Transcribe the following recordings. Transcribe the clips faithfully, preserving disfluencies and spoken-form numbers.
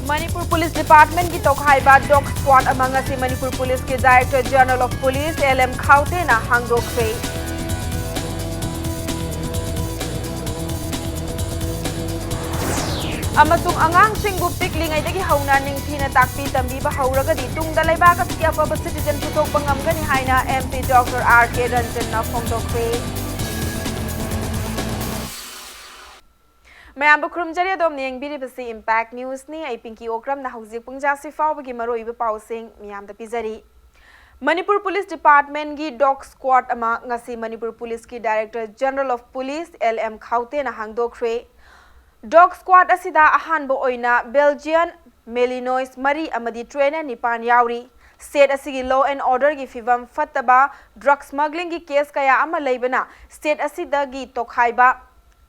Manipur police ꯗꯤꯄꯥꯔꯠꯃꯦꯟꯒꯤ ꯇꯣꯈꯥꯏꯕ dog ꯁ꯭ꯀ꯭ꯋꯥꯗ ꯑꯃ ꯉꯁꯤ ꯃꯅꯤꯄꯨꯔ ꯄꯨꯂꯤꯁꯀꯤ director general of police, L M ꯈꯥꯎꯇꯦꯅ ꯍꯥꯡꯗꯣꯛꯈ꯭ꯔꯦ꯫ ꯑꯃꯁꯨꯡ ꯑꯉꯥꯡꯁꯤꯡꯕꯨ ꯄꯤꯛꯂꯤꯉꯩꯗꯒꯤ ꯍꯧꯅ ꯅꯤꯡꯊꯤꯅ ꯇꯥꯛꯄꯤ ꯇꯝꯕꯤꯕ ꯍꯧꯔꯒꯗꯤ ꯇꯨꯡꯗ ꯂꯩꯕꯥꯛ ꯑꯁꯤꯒꯤ ꯑꯐꯕ ꯁꯤꯇꯤꯖꯦꯟ ꯄꯨꯊꯣꯛꯄ ꯉꯝꯒꯅꯤ ꯍꯥꯏꯅ ꯑꯦꯝ ꯄꯤ ꯗꯣꯛꯇꯔ ꯑꯥꯔ ꯀꯦ ꯔꯟꯖꯟꯅ ꯐꯣꯡꯗꯣꯛꯈ꯭ꯔꯦ꯫ ꯃꯌꯥꯝꯕꯨ ꯈꯨꯔꯨꯝꯖꯔꯤ꯫ ꯑꯗꯣꯝꯅ ꯌꯦꯡꯕꯤꯔꯤꯕꯁꯤ ꯏꯝꯄꯦꯛ ꯅ꯭ꯌꯨꯁꯅꯤ꯫ ꯑꯩ ꯄꯤꯡꯀꯤ ꯑꯣꯀ꯭ꯔꯝꯅ ꯍꯧꯖꯤꯛ ꯄꯨꯡ ꯖꯥꯁꯤ ꯐꯥꯎꯕꯒꯤ ꯃꯔꯨꯑꯣꯏꯕ ꯄꯥꯎꯁꯤꯡ ꯃꯤꯌꯥꯝꯗ ꯄꯤꯖꯔꯤ꯫ ꯃꯅꯤꯄꯨꯔ ꯄꯨꯂꯤꯁ ꯗꯤꯄꯥꯔꯠꯃꯦꯟꯒꯤ ꯗꯣꯒ ꯁ꯭ꯀ꯭ꯋꯥꯗ ꯑꯃ ꯉꯁꯤ ꯃꯅꯤꯄꯨꯔ ꯄꯨꯂꯤꯁꯀꯤ director general of police, L M ꯈꯥꯎꯇꯦꯅ ꯍꯥꯡꯗꯣꯛꯈ꯭ꯔꯦ꯫ ꯗꯣꯒ ꯁ꯭ꯀ꯭ꯋꯥꯗ ꯑꯁꯤꯗ ꯑꯍꯥꯟꯕ ꯑꯣꯏꯅ ꯕꯦꯜꯖꯤꯌꯟ ꯃꯦꯂꯤꯅꯣꯏꯁ ꯃꯔꯤ ꯑꯃꯗꯤ ꯇ꯭ꯔꯦꯅꯔ ꯅꯤꯄꯥꯟ ꯌꯥꯎꯔꯤ꯫ ꯁ꯭ꯇꯦꯠ ꯑꯁꯤꯒꯤ ꯂꯣ ꯑꯦꯟ ꯑꯣꯔꯗꯔꯒꯤ ꯐꯤꯚꯝ ꯐꯠꯇꯕ, ꯗ꯭ꯔꯒ ꯁ꯭ꯃꯒ꯭ꯂꯤꯡꯒꯤ ꯀꯦꯁ ꯀꯌꯥ ꯑꯃ ꯂꯩꯕꯅ ꯁ꯭ꯇꯦꯠ ꯑꯁꯤꯗꯒꯤ ꯇꯣꯈꯥꯏꯕ,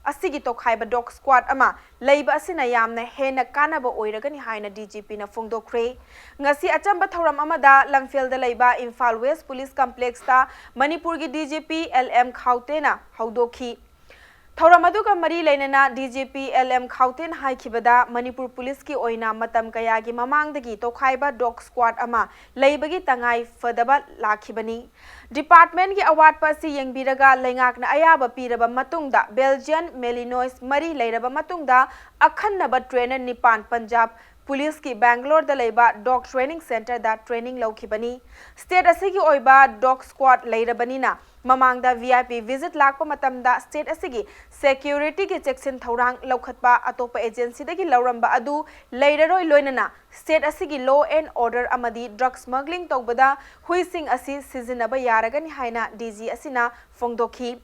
ꯑꯁꯤꯒꯤ ꯇꯣꯈꯥꯏꯕ ꯗꯣꯒ ꯁ꯭ꯀ꯭ꯋꯥꯗ ꯑꯃ ꯂꯩꯕ ꯑꯁꯤꯅ ꯌꯥꯝꯅ ꯍꯦꯟꯅ ꯀꯥꯟꯅꯕ ꯑꯣꯏꯔꯒꯅꯤ ꯍꯥꯏꯅ ꯗꯤ ꯖꯤ ꯄꯤꯅ ꯐꯣꯡꯗꯣꯛꯈ꯭ꯔꯦ꯫ ꯉꯁꯤ ꯑꯆꯝꯕ ꯊꯧꯔꯝ ꯑꯃꯗ ꯂꯝꯐꯦꯜꯗ ꯂꯩꯕ ꯏꯝꯐꯥꯜ ꯋꯦꯁ ꯄꯨꯂꯤꯁ ꯀꯝꯄ꯭ꯂꯦꯛꯁꯇ ꯃꯅꯤꯄꯨꯔꯒꯤ D G P L M ꯈꯥꯎꯇꯦꯅ ꯍꯧꯗꯣꯛꯈꯤ꯫ ꯊꯧꯔꯝ ꯑꯗꯨꯒ ꯃꯔꯤ ꯂꯩꯅꯅ D G P L M ꯈꯥꯎꯇꯦꯅ ꯍꯥꯏꯈꯤꯕꯗ, ꯃꯅꯤꯄꯨꯔ ꯄꯨꯂꯤꯁꯀꯤ ꯑꯣꯏꯅ ꯃꯇꯝ ꯀꯌꯥꯒꯤ ꯃꯃꯥꯡꯗꯒꯤ ꯇꯣꯈꯥꯏꯕ ꯗꯣꯒ ꯁ꯭ꯀ꯭ꯋꯥꯗ ꯑꯃ ꯂꯩꯕꯒꯤ ꯇꯉꯥꯏ ꯐꯗꯕ ꯂꯥꯛꯈꯤꯕꯅꯤ꯫ ꯗꯤꯄꯥꯔꯠꯃꯦꯟꯒꯤ ꯑꯋꯥꯠꯄ ꯑꯁꯤ ꯌꯦꯡꯕꯤꯔꯒ ꯂꯩꯉꯥꯛꯅ ꯑꯌꯥꯕ ꯄꯤꯔꯕ ꯃꯇꯨꯡꯗ ꯕꯦꯜꯖꯤꯌꯟ ꯃꯦꯂꯤꯅꯣꯏꯁ ꯃꯔꯤ ꯂꯩꯔꯕ ꯃꯇꯨꯡꯗ ꯑꯈꯟꯅꯕ ꯇ꯭ꯔꯦꯅꯔ ꯅꯤꯄꯥꯟ ꯄꯟꯖꯥꯕ ꯄꯨꯂꯤꯁꯀꯤ ꯕꯦꯡꯒꯂꯣꯔꯗ ꯂꯩꯕ ꯗꯣꯒ ꯇ꯭ꯔꯦꯅꯤꯡ ꯁꯦꯟꯇꯔꯗ ꯇ꯭ꯔꯦꯅꯤꯡ ꯂꯧꯈꯤꯕꯅꯤ꯫ ꯁ꯭ꯇꯦꯠ ꯑꯁꯤꯒꯤ ꯑꯣꯏꯕ ꯗꯣꯒ ꯁ꯭ꯀ꯭ꯋꯥꯗ ꯂꯩꯔꯕꯅꯤꯅ ꯃꯃꯥꯡꯗ ꯚꯤ ꯑꯥꯏ ꯄꯤ ꯚꯤꯖꯤꯠ ꯂꯥꯛꯄ ꯃꯇꯝꯗ ꯁ꯭ꯇꯦꯠ ꯑꯁꯤꯒꯤ ꯁꯦꯀ꯭ꯌꯨꯔꯤꯇꯤꯒꯤ ꯆꯦꯛꯁꯤꯟ ꯊꯧꯔꯥꯡ ꯂꯧꯈꯠꯄ ꯑꯇꯣꯞꯄ ꯑꯦꯖꯦꯟꯁꯤꯗꯒꯤ ꯂꯧꯔꯝꯕ ꯑꯗꯨ ꯂꯩꯔꯔꯣꯏ, ꯂꯣꯏꯅꯅ ꯁ꯭ꯇꯦꯠ ꯑꯁꯤꯒꯤ ꯂꯣ ꯑꯦꯟ ꯑꯣꯔꯗꯔ ꯑꯃꯗꯤ ꯗ꯭ꯔꯒ ꯁ꯭ꯃꯒ꯭ꯂꯤꯡ ꯇꯧꯕꯗ ꯍꯨꯏꯁꯤꯡ ꯑꯁꯤ ꯁꯤꯖꯤꯟꯅꯕ ꯌꯥꯔꯒꯅꯤ ꯍꯥꯏꯅ ꯗꯤ ꯖꯤ ꯑꯁꯤꯅ ꯐꯣꯡꯗꯣꯛꯈꯤ꯫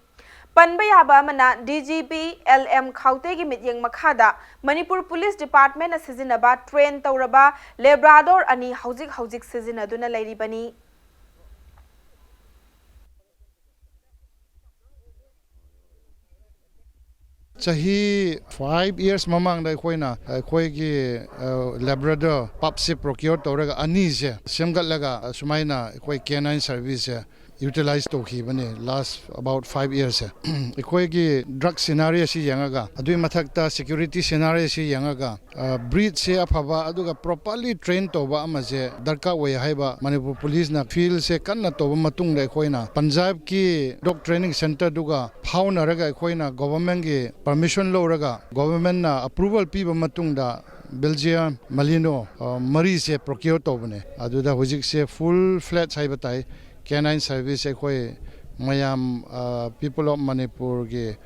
ꯄꯟꯕ ꯌꯥꯕ ꯑꯃꯅ, ꯗꯤ ꯖꯤ ꯄꯤ ꯑꯦꯜ ꯑꯦꯝ ꯈꯥꯎꯇꯦꯒꯤ ꯃꯤꯠꯌꯦꯡ ꯃꯈꯥꯗ ꯃꯅꯤꯄꯨꯔ ꯄꯨꯂꯤꯁ ꯗꯤꯄꯥꯔꯠꯃꯦꯟꯅ ꯁꯤꯖꯤꯟꯅꯕ ꯇ꯭ꯔꯦꯟ ꯇꯧꯔꯕ ꯂꯦꯕ꯭ꯔꯥꯗꯣꯔ ꯑꯅꯤ ꯍꯧꯖꯤꯛ ꯍꯧꯖꯤꯛ ꯁꯤꯖꯤꯟꯅꯗꯨꯅ ꯂꯩꯔꯤꯕꯅꯤ꯫ ꯆꯍꯤ ꯐꯥꯏꯚ ꯏꯌꯔꯁ ꯃꯃꯥꯡꯗ ꯑꯩꯈꯣꯏꯅ ꯑꯩꯈꯣꯏꯒꯤ ꯂꯦꯕ꯭ꯔꯥꯗꯣꯔ ꯄꯞꯁꯦ ꯄ꯭ꯔꯣꯀ꯭ꯌꯣꯔ ꯇꯧꯔꯒ ꯑꯅꯤꯁꯦ ꯁꯦꯝꯒꯠꯂꯒ ꯁꯨꯃꯥꯏꯅ ꯑꯩꯈꯣꯏ ꯀꯦꯅꯥꯏꯟ ꯁꯔꯚꯤꯁꯁꯦ ꯌꯨꯇꯤꯂꯥꯏꯁ ꯇꯧꯈꯤꯕꯅꯦ ꯂꯥꯁ ꯑꯕꯥꯎꯠ ꯐꯥꯏꯚ ꯏꯌꯔꯁꯦ꯫ ꯑꯩꯈꯣꯏꯒꯤ ꯗ꯭ꯔꯒ ꯁꯤꯅꯥꯔꯤ ꯑꯁꯤ ꯌꯦꯡꯉꯒ, ꯑꯗꯨꯒꯤ ꯃꯊꯛꯇ ꯁꯦꯀ꯭ꯌꯨꯔꯤꯇꯤ ꯁꯤꯅꯥꯔꯤ ꯑꯁꯤ ꯌꯦꯡꯉꯒ, ꯕ꯭ꯔꯤꯗꯁꯦ ꯑꯐꯕ ꯑꯗꯨꯒ ꯄ꯭ꯔꯣꯄꯔꯂꯤ ꯇ꯭ꯔꯦꯟ ꯇꯧꯕ ꯑꯃꯁꯦ ꯗꯔꯀꯥꯔ ꯑꯣꯏ ꯍꯥꯏꯕ ꯃꯅꯤꯄꯨꯔ ꯄꯨꯂꯤꯁꯅ ꯐꯤꯜꯁꯦ ꯀꯟꯅ ꯇꯧꯕ ꯃꯇꯨꯡꯗ, ꯑꯩꯈꯣꯏꯅ ꯄꯟꯖꯥꯕꯀꯤ ꯗꯣꯛ ꯇ꯭ꯔꯦꯅꯤꯡ ꯁꯦꯟꯇꯔꯗꯨꯒ ꯐꯥꯎꯅꯔꯒ ꯑꯩꯈꯣꯏꯅ ꯒꯣꯚꯔꯟꯃꯦꯟꯒꯤ ꯄꯔꯃꯤꯁꯟ ꯂꯧꯔꯒ, ꯒꯣꯚꯔꯟꯃꯦꯟꯅ ꯑꯦꯄ꯭ꯔꯨꯚꯦꯜ ꯄꯤꯕ ꯃꯇꯨꯡꯗ ꯕꯦꯜꯖꯤꯌꯝ ꯃꯂꯤꯅꯣ, ꯑ, ꯃꯔꯤꯁꯦ ꯄ꯭ꯔꯣꯀ꯭ꯌꯣꯔ ꯇꯧꯕꯅꯦ꯫ ꯑꯗꯨꯗ ꯍꯧꯖꯤꯛꯁꯦ ꯐꯨꯜ ꯐ꯭ꯂꯦꯖ ꯍꯥꯏꯕ ꯇꯥꯏ, ꯀꯦꯅꯥꯏꯟ ꯁꯔꯚꯤꯁ ꯑꯩꯈꯣꯏ ꯃꯌꯥꯝ, ꯑ, ꯄꯤꯄꯜ ꯑꯣꯐ ꯃꯅꯤꯄꯨꯔꯒꯤ,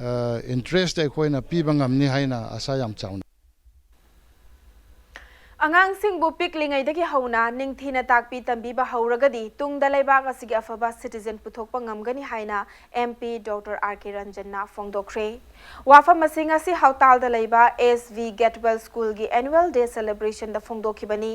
ꯑ, ꯏꯟꯇꯔꯦꯁꯇ ꯑꯩꯈꯣꯏꯅ ꯄꯤꯕ ꯉꯝꯅꯤ ꯍꯥꯏꯅ ꯑꯁꯥ ꯌꯥꯝ ꯆꯥꯎꯅ꯫ ꯑꯉꯥꯡꯁꯤꯡꯕꯨ ꯄꯤꯛꯂꯤꯉꯩꯗꯒꯤ ꯍꯧꯅ ꯅꯤꯡꯊꯤꯅ ꯇꯥꯛꯄꯤ ꯇꯝꯕꯤꯕ ꯍꯧꯔꯒꯗꯤ ꯇꯨꯡꯗ ꯂꯩꯕꯥꯛ ꯑꯁꯤꯒꯤ ꯑꯐꯕ ꯁꯤꯇꯤꯖꯦꯟ ꯄꯨꯊꯣꯛꯄ ꯉꯝꯒꯅꯤ ꯍꯥꯏꯅ ꯑꯦꯝ ꯄꯤ ꯗꯣꯛꯇꯔ ꯑꯥꯔ ꯀꯦ ꯔꯟꯖꯟꯅ ꯐꯣꯡꯗꯣꯛꯈ꯭ꯔꯦ꯫ ꯋꯥꯐꯝ ꯑꯁꯤ ꯉꯁꯤ ꯍꯥꯎꯇꯥꯜꯗ ꯂꯩꯕ ꯑꯦꯁ ꯚꯤ ꯒꯦꯠꯋꯦꯜ ꯁ꯭ꯀꯨꯜꯒꯤ ꯑꯦꯅꯨꯋꯦꯜ ꯗꯦ ꯁꯦꯂꯦꯕ꯭ꯔꯦꯁꯟꯗ ꯐꯣꯡꯗꯣꯛꯈꯤꯕꯅꯤ꯫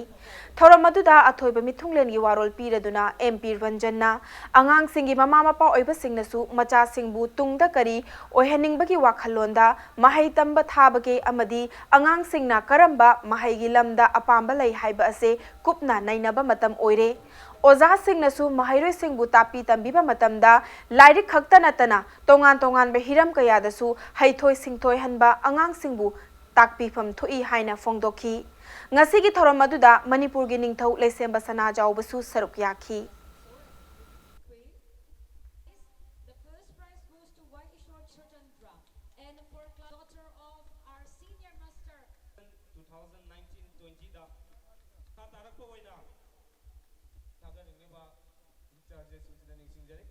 ꯊꯧꯔꯝ ꯑꯗꯨꯗ ꯑꯊꯣꯏꯕ ꯃꯤꯊꯨꯡꯂꯦꯟꯒꯤ ꯋꯥꯔꯣꯜ ꯄꯤꯔꯗꯨꯅ ꯑꯦꯝ ꯄꯤ ꯔꯟꯖꯟꯅ ꯑꯉꯥꯡꯁꯤꯡꯒꯤ ꯃꯃꯥ ꯃꯄꯥ ꯑꯣꯏꯕꯁꯤꯡꯅꯁꯨ ꯃꯆꯥꯁꯤꯡꯕꯨ ꯇꯨꯡꯗ ꯀꯔꯤ ꯑꯣꯏꯍꯟꯅꯤꯡꯕꯒꯤ ꯋꯥꯈꯜꯂꯣꯟꯗ ꯃꯍꯩ ꯇꯝꯕ ꯊꯥꯕꯒꯦ ꯑꯃꯗꯤ ꯑꯉꯥꯡꯁꯤꯡꯅ ꯀꯔꯝꯕ ꯃꯍꯩꯒꯤ ꯂꯝꯗ ꯑꯄꯥꯝꯕ ꯂꯩ ꯍꯥꯏꯕ ꯑꯁꯤ ꯀꯨꯞꯅ ꯅꯩꯅꯕ ꯃꯇꯝ ꯑꯣꯏꯔꯦ꯫ ꯑꯣꯖꯥꯁꯤꯡꯅꯁꯨ ꯃꯍꯩꯔꯣꯏꯁꯤꯡꯕꯨ ꯇꯥꯛꯄꯤ ꯇꯝꯕꯤꯕ ꯃꯇꯝꯗ ꯂꯥꯏꯔꯤꯛ ꯈꯛꯇ ꯅꯠꯇꯅ ꯇꯣꯉꯥꯟ ꯇꯣꯉꯥꯟꯕ ꯍꯤꯔꯝ ꯀꯌꯥꯗꯁꯨ ꯍꯩꯊꯣꯏ ꯁꯤꯡꯊꯣꯏꯍꯟꯕ ꯑꯉꯥꯡꯁꯤꯡꯕꯨ ꯇꯥꯛꯄꯤꯐꯝ ꯊꯣꯛꯏ ꯍꯥꯏꯅ ꯐꯣꯡꯗꯣꯛꯈꯤ꯫ ꯉꯁꯤꯒꯤ ꯊꯧꯔꯝ ꯑꯗꯨꯗ ꯃꯅꯤꯄꯨꯔꯒꯤ ꯅꯤꯡꯊꯧ ꯂꯩꯁꯦꯝꯕ ꯁꯅꯥꯖꯥꯎꯕꯁꯨ ꯁꯔꯨꯛ ꯌꯥꯈꯤ꯫ The first prize goes to Y Ishwar Chochandra and for class daughter of our senior master. two thousand nineteen twenty ꯗ ꯃꯈꯥ ꯇꯥꯔꯛꯄ ꯑꯣꯏꯅ ꯊꯥꯒꯠꯅꯤꯡꯂꯤꯕ in chargeꯁꯤꯡꯁꯤꯗ ꯅꯤꯡꯁꯤꯡꯖꯔꯤ꯫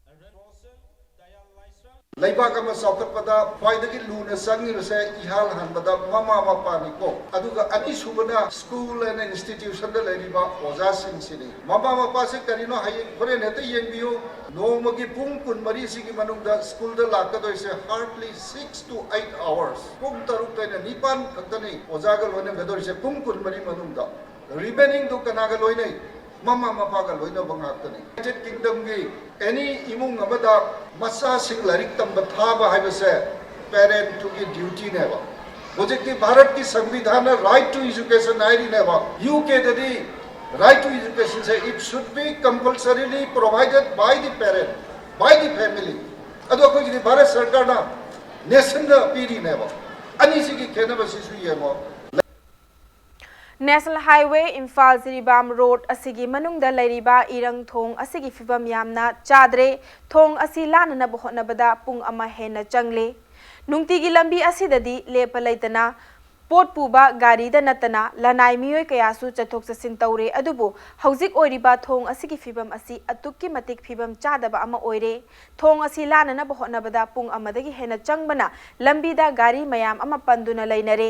Reverend Roshan Dayal Laishrang. ꯂꯩꯕꯥꯛ ꯑꯃ ꯆꯥꯎꯈꯠꯄꯗ ꯈ꯭ꯋꯥꯏꯗꯒꯤ ꯂꯨꯅ ꯆꯪꯉꯤꯕꯁꯦ ꯏꯍꯥꯟ ꯍꯥꯟꯕꯗ ꯃꯃꯥ ꯃꯄꯥꯅꯤꯀꯣ꯫ ꯑꯗꯨꯒ ꯑꯅꯤꯁꯨꯕꯅ school and institutionꯗ ꯂꯩꯔꯤꯕ ꯑꯣꯖꯥꯁꯤꯡꯁꯤꯅꯤ꯫ ꯃꯃꯥ ꯃꯄꯥꯁꯦ ꯀꯔꯤꯅꯣ ꯍꯌꯦꯡ ꯍꯣꯔꯦꯟ ꯍꯦꯛꯇ ꯌꯦꯡꯕꯤꯌꯨ꯫ ꯅꯣꯡꯃꯒꯤ ꯄꯨꯡ ꯀꯨꯟꯃꯔꯤꯁꯤꯒꯤ ꯃꯅꯨꯡꯗ schoolꯗ ꯂꯥꯛꯀꯗꯣꯏꯁꯦ hardly six to eight hours, ꯄꯨꯡ ꯇꯔꯨꯛꯇꯩꯅ ꯅꯤꯄꯥꯟ ꯈꯛꯇꯅꯤ ꯑꯣꯖꯥꯒ ꯂꯣꯏꯅꯒꯗꯣꯏꯁꯦ ꯄꯨꯡ ꯀꯨꯟꯃꯔꯤ ꯃꯅꯨꯡꯗ꯫ Remainingꯗꯨ ꯀꯅꯥꯒ ꯂꯣꯏꯅꯩ? ꯃꯃꯥ ꯃꯄꯥꯒ ꯂꯣꯏꯅꯕ ꯉꯥꯛꯇꯅꯤ꯫ United Kingdomꯒꯤ any ꯏꯃꯨꯡ ꯑꯃꯗ ꯃꯆꯥꯁꯤꯡ ꯂꯥꯏꯔꯤꯛ ꯇꯝꯕ ꯊꯥꯕ ꯍꯥꯏꯕꯁꯦ parentꯇꯨꯒꯤ dutyꯅꯦꯕ꯫ ꯍꯧꯖꯤꯛꯇꯤ ꯚꯥꯔꯠꯀꯤ ꯁꯪꯕꯤꯙꯥꯟꯅ right to education ꯍꯥꯏꯔꯤꯅꯦꯕ꯫ UKꯗꯗꯤ Right to education say it should be compulsorily provided by the parent, by the family. ꯑꯗꯣ ꯑꯩꯈꯣꯏꯒꯤꯗꯤ ꯚꯥꯔꯠ ꯁꯔꯀꯥꯔꯅ ꯅꯦꯁꯟꯗ ꯄꯤꯔꯤꯅꯦꯕ꯫ ꯑꯅꯤꯁꯤꯒꯤ ꯈꯦꯠꯅꯕꯁꯤꯁꯨ ꯌꯦꯡꯉꯣ꯫ National Highway Imphal Jiribam road ꯑꯁꯤꯒꯤ ꯃꯅꯨꯡꯗ ꯂꯩꯔꯤꯕ ꯏꯔꯪ ꯊꯣꯡ ꯑꯁꯤꯒꯤ ꯐꯤꯕꯝ ꯌꯥꯝꯅ ꯆꯥꯗ꯭ꯔꯦ꯫ ꯊꯣꯡ ꯑꯁꯤ ꯂꯥꯟꯅꯅꯕ ꯍꯣꯠꯅꯕꯗ ꯄꯨꯡ ꯑꯃ ꯍꯦꯟꯅ ꯆꯪꯂꯦ꯫ ꯅꯨꯡꯇꯤꯒꯤ ꯂꯝꯕꯤ ꯑꯁꯤꯗꯗꯤ ꯂꯦꯞꯄ ꯂꯩꯇꯅ ꯄꯣꯠ ꯄꯨꯕ ꯒꯥꯔꯤꯗ ꯅꯠꯇꯅ ꯂꯅꯥꯏ ꯃꯤꯑꯣꯏ ꯀꯌꯥꯁꯨ ꯆꯠꯊꯣꯛ ꯆꯠꯁꯤꯟ ꯇꯧꯔꯦ꯫ ꯑꯗꯨꯕꯨ ꯍꯧꯖꯤꯛ ꯑꯣꯏꯔꯤꯕ ꯊꯣꯡ ꯑꯁꯤꯒꯤ ꯐꯤꯕꯝ ꯑꯁꯤ ꯑꯗꯨꯛꯀꯤ ꯃꯇꯤꯛ ꯐꯤꯕꯝ ꯆꯥꯗꯕ ꯑꯃ ꯑꯣꯏꯔꯦ꯫ ꯊꯣꯡ ꯑꯁꯤ ꯂꯥꯟꯅꯅꯕ ꯍꯣꯠꯅꯕꯗ ꯄꯨꯡ ꯑꯃꯗꯒꯤ ꯍꯦꯟꯅ ꯆꯪꯕꯅ ꯂꯝꯕꯤꯗ ꯒꯥꯔꯤ ꯃꯌꯥꯝ ꯑꯃ ꯄꯟꯗꯨꯅ ꯂꯩꯅꯔꯦ꯫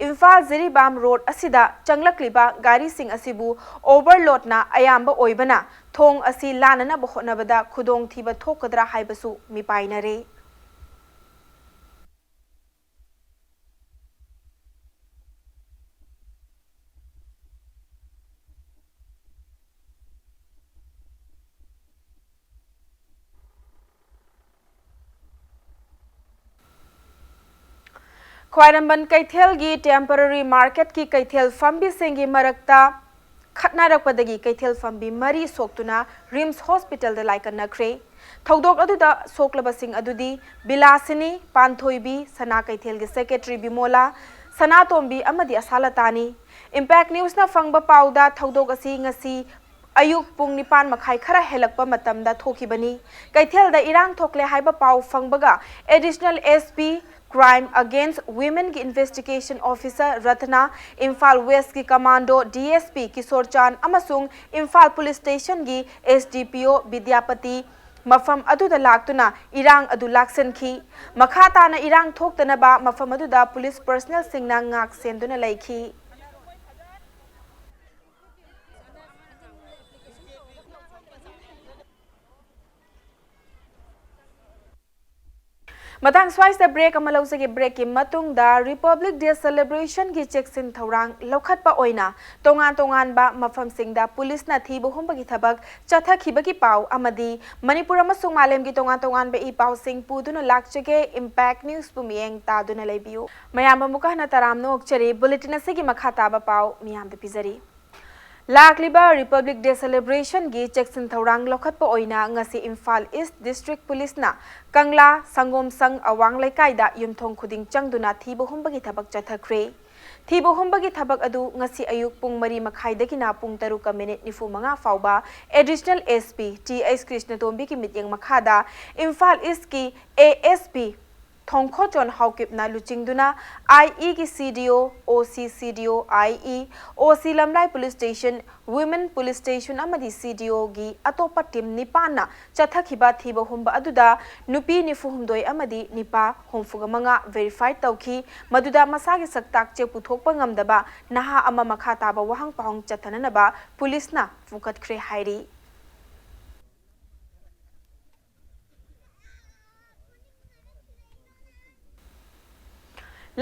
ꯏꯝꯐꯥꯜ ꯖꯤꯔꯤꯕꯥꯝ ꯔꯣꯗ ꯑꯁꯤꯗ ꯆꯪꯂꯛꯂꯤꯕ ꯒꯥꯔꯤꯁꯤꯡ ꯑꯁꯤꯕꯨ ꯑꯣꯚꯔꯂꯣꯗꯅ ꯑꯌꯥꯝꯕ ꯑꯣꯏꯕꯅ ꯊꯣꯡ ꯑꯁꯤ ꯂꯥꯟꯅꯅꯕ ꯍꯣꯠꯅꯕꯗ ꯈꯨꯗꯣꯡꯊꯤꯕ ꯊꯣꯛꯀꯗ꯭ꯔꯥ ꯍꯥꯏꯕꯁꯨ ꯃꯤꯄꯥꯏꯅꯔꯦ꯫ ꯈ꯭ꯋꯥꯏꯔꯝꯕꯟ ꯀꯩꯊꯦꯜꯒꯤ temporary marketꯀꯤ ꯀꯩꯊꯦꯜ ꯐꯝꯕꯤꯁꯤꯡꯒꯤ ꯃꯔꯛꯇ ꯈꯠꯅꯔꯛꯄꯗꯒꯤ ꯀꯩꯊꯦꯜ ꯐꯝꯕꯤ ꯃꯔꯤ ꯁꯣꯛꯇꯨꯅ ꯔꯤꯝꯁ ꯍꯣꯁꯄꯤꯇꯥꯜꯗ ꯂꯥꯏꯀꯠꯅꯈ꯭ꯔꯦ꯫ ꯊꯧꯗꯣꯛ ꯑꯗꯨꯗ ꯁꯣꯛꯂꯕꯁꯤꯡ ꯑꯗꯨꯗꯤ ꯕꯤꯂꯥꯁꯤꯅꯤ, ꯄꯥꯟꯊꯣꯏꯕꯤ, ꯁꯅꯥ ꯀꯩꯊꯦꯜꯒꯤ ꯁꯦꯀ꯭ꯔꯦꯇꯔꯤ ꯕꯤꯃꯣꯂꯥ, ꯁꯅꯥꯇꯣꯝꯕꯤ ꯑꯃꯗꯤ ꯑꯁꯥꯂꯇꯥꯅꯤ꯫ ꯏꯝꯄꯦꯛ ꯅ꯭ꯌꯨꯁꯅ ꯐꯪꯕ ꯄꯥꯎꯗ ꯊꯧꯗꯣꯛ ꯑꯁꯤ ꯉꯁꯤ ꯑꯌꯨꯛ ꯄꯨꯡ ꯅꯤꯄꯥꯟ ꯃꯈꯥꯏ ꯈꯔ ꯍꯦꯜꯂꯛꯄ ꯃꯇꯝꯗ ꯊꯣꯛꯈꯤꯕꯅꯤ꯫ ꯀꯩꯊꯦꯜꯗ ꯏꯔꯥꯡ ꯊꯣꯛꯂꯦ ꯍꯥꯏꯕ ꯄꯥꯎ ꯐꯪꯕꯒ Additional SP Crime Against Womenꯒꯤ Investigation Officer Ratna, Imphal ꯋꯦꯁꯀꯤ ꯀꯃꯥꯟꯗꯣ DSP ꯀꯤꯁꯣꯔ ꯆꯥꯟ ꯑꯃꯁꯨꯡ ꯏꯝꯐꯥꯜ ꯄꯨꯂꯤꯁ ꯁ꯭ꯇꯦꯁꯟꯒꯤ SDPO ꯕꯤꯗ꯭ꯌꯥꯄꯇꯤ ꯃꯐꯝ ꯑꯗꯨꯗ ꯂꯥꯛꯇꯨꯅ ꯏꯔꯥꯡ ꯑꯗꯨ ꯂꯥꯛꯁꯤꯟꯈꯤ꯫ ꯃꯈꯥ ꯇꯥꯅ ꯏꯔꯥꯡ ꯊꯣꯛꯇꯅꯕ ꯃꯐꯝ ꯑꯗꯨꯗ ꯄꯨꯂꯤꯁ ꯄꯔꯁꯅꯦꯜꯁꯤꯡꯅ ꯉꯥꯛ ꯁꯦꯟꯗꯨꯅ ꯂꯩꯈꯤ꯫ ꯃꯇꯥꯡ ꯁ꯭ꯋꯥꯏꯁꯤꯗ ꯕ꯭ꯔꯦꯛ ꯑꯃ ꯂꯧꯖꯒꯦ꯫ ꯕ꯭ꯔꯦꯛꯀꯤ ꯃꯇꯨꯡꯗ ꯔꯤꯄꯕ꯭ꯂꯤꯛ ꯗꯦ ꯁꯦꯂꯦꯕ꯭ꯔꯦꯁꯟꯒꯤ ꯆꯦꯛꯁꯤꯟ ꯊꯧꯔꯥꯡ ꯂꯧꯈꯠꯄ ꯑꯣꯏꯅ ꯇꯣꯉꯥꯟ ꯇꯣꯉꯥꯟꯕ ꯃꯐꯝꯁꯤꯡꯗ ꯄꯨꯂꯤꯁꯅ ꯊꯤꯕ ꯍꯨꯝꯕꯒꯤ ꯊꯕꯛ ꯆꯠꯊꯈꯤꯕꯒꯤ ꯄꯥꯎ ꯑꯃꯗꯤ ꯃꯅꯤꯄꯨꯔ ꯑꯃꯁꯨꯡ ꯃꯥꯂꯦꯝꯒꯤ ꯇꯣꯉꯥꯟ ꯇꯣꯉꯥꯟꯕ ꯏ ꯄꯥꯎꯁꯤꯡ ꯄꯨꯗꯨꯅ ꯂꯥꯛꯆꯒꯦ꯫ ꯏꯝꯄꯦꯛ ꯅ꯭ꯌꯨꯁꯄꯨ ꯃꯤꯠꯌꯦꯡ ꯇꯥꯗꯨꯅ ꯂꯩꯕꯤꯌꯨ꯫ ꯃꯌꯥꯝꯕꯨ ꯑꯃꯨꯛꯀ ꯍꯟꯅ ꯇꯔꯥꯝꯅ ꯑꯣꯛꯆꯔꯤ꯫ ꯕꯨꯂꯦꯇꯤꯟ ꯑꯁꯤꯒꯤ ꯃꯈꯥ ꯇꯥꯕ ꯄꯥꯎ ꯃꯤꯌꯥꯝꯗ ꯄꯤꯖꯔꯤ꯫ ꯂꯥꯛꯂꯤꯕ Republic Day Celebration ꯒꯤ ꯆꯦꯛꯁꯤꯟ ꯊꯧꯔꯥꯡ ꯂꯧꯈꯠꯄ ꯑꯣꯏꯅ ꯉꯁꯤ ꯏꯝꯐꯥꯜ East District Police ꯅ ꯀꯪꯂꯥ ꯁꯪꯒꯣꯝꯁꯪ ꯑꯋꯥꯡ ꯂꯩꯀꯥꯏꯗ ꯌꯨꯝꯊꯣꯡ ꯈꯨꯗꯤꯡ ꯆꯪꯗꯨꯅ ꯊꯤꯕ ꯍꯨꯝꯕꯒꯤ ꯊꯕꯛ ꯆꯠꯊꯈ꯭ꯔꯦ꯫ ꯊꯤꯕ ꯍꯨꯝꯕꯒꯤ ꯊꯕꯛ ꯑꯗꯨ ꯉꯁꯤ ꯑꯌꯨꯛ ꯄꯨꯡ ꯃꯔꯤ ꯃꯈꯥꯏꯗꯒꯤꯅ ꯄꯨꯡ ꯇꯔꯨꯛꯀ ꯃꯤꯅꯤꯠ ꯅꯤꯐꯨ ꯃꯉꯥ ꯐꯥꯎꯕ Additional S P T H ꯀ꯭ꯔꯤꯁꯅꯇꯣꯝꯕꯤꯒꯤ ꯃꯤꯠꯌꯦꯡ ꯃꯈꯥꯗ ꯏꯝꯐꯥꯜ East ꯀꯤ A S P ꯊꯣꯡꯈꯣꯆꯣꯟ ꯍꯥꯎꯀꯤꯞꯅ ꯂꯨꯆꯤꯡꯗꯨꯅ I E ꯒꯤ C D O, O C C D O I E, O C ꯂꯝꯂꯥꯏ Police Station, Women Police Station ꯑꯃꯗꯤ C D O ꯒꯤ ꯑꯇꯣꯞꯄ team ꯅꯤꯄꯥꯟꯅ ꯆꯠꯊꯈꯤꯕ ꯊꯤꯕ ꯍꯨꯝꯕ ꯑꯗꯨꯗ ꯅꯨꯄꯤ ꯅꯤꯐꯨ ꯍꯨꯝꯗꯣꯏ ꯑꯃꯗꯤ ꯅꯤꯄꯥ ꯍꯨꯝꯐꯨꯒ ꯃꯉꯥ verify ꯇꯧꯈꯤ꯫ ꯃꯗꯨꯗ ꯃꯁꯥꯒꯤ ꯁꯛꯇꯥꯛ ꯆꯦ ꯄꯨꯊꯣꯛꯄ ꯉꯝꯗꯕ ꯅꯍꯥ ꯑꯃ ꯃꯈꯥ ꯇꯥꯕ ꯋꯥꯍꯪ ꯄꯥꯎꯍꯪ ꯆꯠꯊꯅꯅꯕ police ꯅ ꯄꯨꯈꯠꯈ꯭ꯔꯦ ꯍꯥꯏꯔꯤ꯫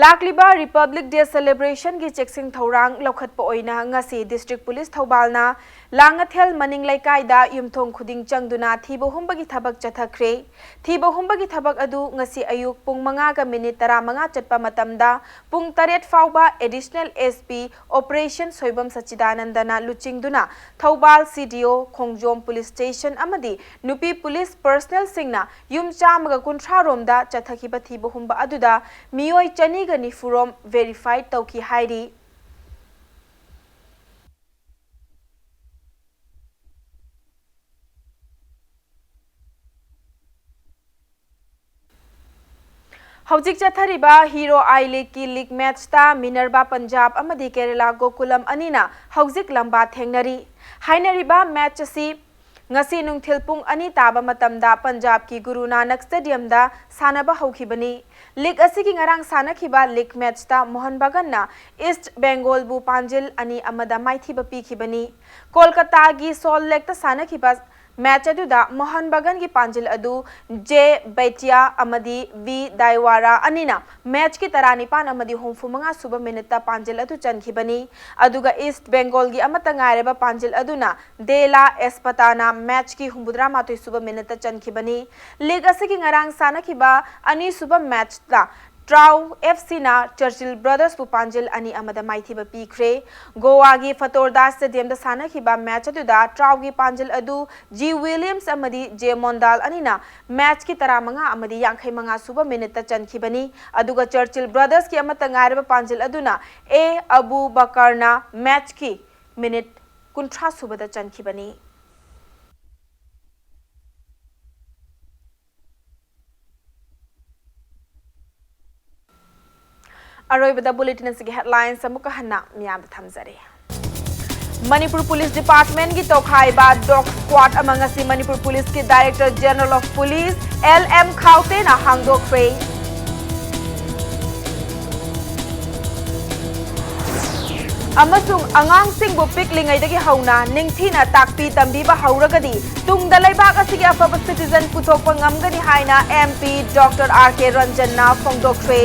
ꯂꯥꯛꯂꯤꯕ Republic Day Celebration ꯒꯤ ꯆꯦꯛꯁꯤꯟ ꯊꯧꯔꯥꯡ ꯂꯧꯈꯠꯄ ꯑꯣꯏꯅ ꯉꯁꯤ District Police ꯊꯧꯕꯥꯜꯅ ꯂꯥꯡꯉꯊꯦꯜ ꯃꯅꯤꯡ ꯂꯩꯀꯥꯏꯗ ꯌꯨꯝꯊꯣꯡ ꯈꯨꯗꯤꯡ ꯆꯪꯗꯨꯅ ꯊꯤꯕ ꯍꯨꯝꯕꯒꯤ ꯊꯕꯛ ꯆꯠꯊꯈ꯭ꯔꯦ꯫ ꯊꯤꯕ ꯍꯨꯝꯕꯒꯤ ꯊꯕꯛ ꯑꯗꯨ ꯉꯁꯤ ꯑꯌꯨꯛ ꯄꯨꯡ ꯃꯉꯥꯒ ꯃꯤꯅꯤꯠ ꯇꯔꯥꯃꯉꯥ ꯆꯠꯄ ꯃꯇꯝꯗ ꯄꯨꯡ ꯇꯔꯦꯠ ꯐꯥꯎꯕ Additional S P Operation Soibam ꯁꯆꯤꯗꯥꯅꯟꯗꯅ ꯂꯨꯆꯤꯡꯗꯨꯅ ꯊꯧꯕꯥꯜ C D O, ꯈꯣꯡꯖꯣꯝ Police Station ꯑꯃꯗꯤ ꯅꯨꯄꯤ police personnel ꯁꯤꯡꯅ ꯌꯨꯝ ꯆꯥꯝꯃꯒ ꯀꯨꯟꯊ꯭ꯔꯥ ꯔꯣꯝꯗ ꯆꯠꯊꯈꯤꯕ ꯊꯤꯕ ꯍꯨꯝꯕ ꯑꯗꯨꯗ ꯃꯤꯑꯣꯏ ꯆꯅꯤꯒ ꯅꯤꯐꯨ ꯔꯣꯝ verify ꯇꯧꯈꯤ ꯍꯥꯏꯔꯤ꯫ ꯍꯧꯖꯤꯛ ꯆꯠꯊꯔꯤꯕ Hero I League ꯀꯤ league match ꯇ Minerva Punjab ꯑꯃꯗꯤ Kerala Gokulam ꯑꯅꯤꯅ ꯍꯧꯖꯤꯛ ꯂꯝꯕꯥ ꯊꯦꯡꯅꯔꯤ꯫ ꯍꯥꯏꯅꯔꯤꯕ match ꯑꯁꯤ ꯉꯁꯤ ꯅꯨꯡꯊꯤꯜ ꯄꯨꯡ ꯑꯅꯤ ꯇꯥꯕ ꯃꯇꯝꯗ ꯄꯟꯖꯥꯕꯀꯤ ꯒꯨꯔꯨ ꯅꯥꯅꯛ Stadium ꯗ ꯁꯥꯟꯅꯕ ꯍꯧꯈꯤꯕꯅꯤ꯫ League ꯑꯁꯤꯒꯤ ꯉꯔꯥꯡ ꯁꯥꯟꯅꯈꯤꯕ league match ꯇ ꯃꯣꯍꯟ ꯕꯒꯟꯅ East Bengal ꯕꯨ ꯄꯥꯟꯖꯤꯜ ꯑꯅꯤ ꯑꯃꯗ ꯃꯥꯏꯊꯤꯕ ꯄꯤꯈꯤꯕꯅꯤ꯫ ꯀꯣꯜꯀꯇꯥꯒꯤ Salt Lake ꯇ ꯁꯥꯟꯅꯈꯤꯕ match ꯑꯗꯨꯗ ꯃꯣꯍꯟ ꯕꯒꯟꯒꯤ ꯄꯥꯟꯖꯤꯜ ꯑꯗꯨ J Bhatia ꯑꯃꯗꯤ V Daiwara ꯑꯅꯤꯅ match ꯀꯤ ꯇꯔꯥꯅꯤꯄꯥꯟ ꯑꯃꯗꯤ ꯍꯨꯝꯐꯨ ꯃꯉꯥ ꯁꯨꯕ minute ꯇ ꯄꯥꯟꯖꯤꯜ ꯑꯗꯨ ꯆꯟꯈꯤꯕꯅꯤ꯫ ꯑꯗꯨꯒ East Bengal ꯒꯤ ꯑꯃꯠꯇ ꯉꯥꯏꯔꯕ ꯄꯥꯟꯖꯤꯜ ꯑꯗꯨꯅ De La Espineta ꯅ match ꯀꯤ ꯍꯨꯝꯐꯨꯇꯔꯥ ꯃꯥꯊꯣꯏ ꯁꯨꯕ minute ꯇ ꯆꯟꯈꯤꯕꯅꯤ꯫ League ꯑꯁꯤꯒꯤ ꯉꯔꯥꯡ ꯁꯥꯟꯅꯈꯤꯕ ꯑꯅꯤꯁꯨꯕ match ꯇ ꯇ꯭ꯔꯥꯎ ꯑꯦꯐ ꯁꯤꯅ ꯆꯔꯆꯤꯜ ꯕ꯭ꯔꯗꯔꯁꯄꯨ ꯄꯥꯟꯖꯤꯜ ꯑꯅꯤ ꯑꯃꯗ ꯃꯥꯏꯊꯤꯕ ꯄꯤꯈ꯭ꯔꯦ꯫ ꯒꯣꯋꯥꯒꯤ ꯐꯇꯣꯔꯗꯥ ꯁ꯭ꯇꯦꯗꯤꯌꯝꯗ ꯁꯥꯟꯅꯈꯤꯕ ꯃꯦꯆ ꯑꯗꯨꯗ ꯇ꯭ꯔꯥꯎꯒꯤ ꯄꯥꯟꯖꯤꯜ ꯑꯗꯨ ꯖꯤ ꯋꯤꯂꯤꯌꯝꯁ ꯑꯃꯗꯤ ꯖꯦ ꯃꯣꯟꯗꯥꯜ ꯑꯅꯤꯅ ꯃꯦꯆꯀꯤ ꯇꯔꯥꯃꯉꯥ ꯑꯃꯗꯤ ꯌꯥꯡꯈꯩ ꯃꯉꯥ ꯁꯨꯕ ꯃꯤꯅꯤꯠꯇ ꯆꯟꯈꯤꯕꯅꯤ꯫ ꯑꯗꯨꯒ ꯆꯔꯆꯤꯜ ꯕ꯭ꯔꯗꯔꯁꯀꯤ ꯑꯃꯠꯇ ꯉꯥꯏꯔꯕ ꯄꯥꯟꯖꯤꯜ ꯑꯗꯨꯅ ꯑꯦ ꯑꯕꯨ ꯕꯀꯔꯅ ꯃꯦꯆꯀꯤ ꯃꯤꯅꯤꯠ ꯀꯨꯟꯊ꯭ꯔꯥ ꯁꯨꯕꯗ ꯆꯟꯈꯤꯕꯅꯤ꯫ ꯑꯔꯣꯏꯕꯗ ꯕꯨꯂꯦꯇꯤꯟ ꯑꯁꯤꯒꯤ ꯍꯦꯗꯂꯥꯏꯟꯁ ꯑꯃꯨꯛꯀ ꯍꯟꯅ ꯃꯤꯌꯥꯝꯗ ꯊꯝꯖꯔꯤ꯫ ꯃꯅꯤꯄꯨꯔ ꯄꯨꯂꯤꯁ ꯗꯤꯄꯥꯔꯠꯃꯦꯟꯒꯤ ꯇꯧꯈꯥꯏꯕ ꯗꯣꯒ ꯁ꯭ꯀ꯭ꯋꯥꯗ ꯑꯃ ꯉꯁꯤ ꯃꯅꯤꯄꯨꯔ ꯄꯨꯂꯤꯁꯀꯤ director general of police L M ꯈꯥꯎꯇꯦꯅ ꯍꯥꯡꯗꯣꯛꯈ꯭ꯔꯦ꯫ ꯑꯃꯁꯨꯡ ꯑꯉꯥꯡꯁꯤꯡꯕꯨ ꯄꯤꯛꯂꯤꯉꯩꯗꯒꯤ ꯍꯧꯅ ꯅꯤꯡꯊꯤꯅ ꯇꯥꯛꯄꯤ ꯇꯝꯕꯤꯕ ꯍꯧꯔꯒꯗꯤ ꯇꯨꯡꯗ ꯂꯩꯕꯥꯛ ꯑꯁꯤꯒꯤ ꯑꯐꯕ ꯁꯤꯇꯤꯖꯟ ꯄꯨꯊꯣꯛꯄ ꯉꯝꯒꯅꯤ ꯍꯥꯏꯅ ꯑꯦꯝ ꯄꯤ ꯗꯣꯛꯇꯔ ꯑꯥꯔ ꯀꯦ ꯔꯟꯖꯟꯅ ꯐꯣꯡꯗꯣꯛꯈ꯭ꯔꯦ꯫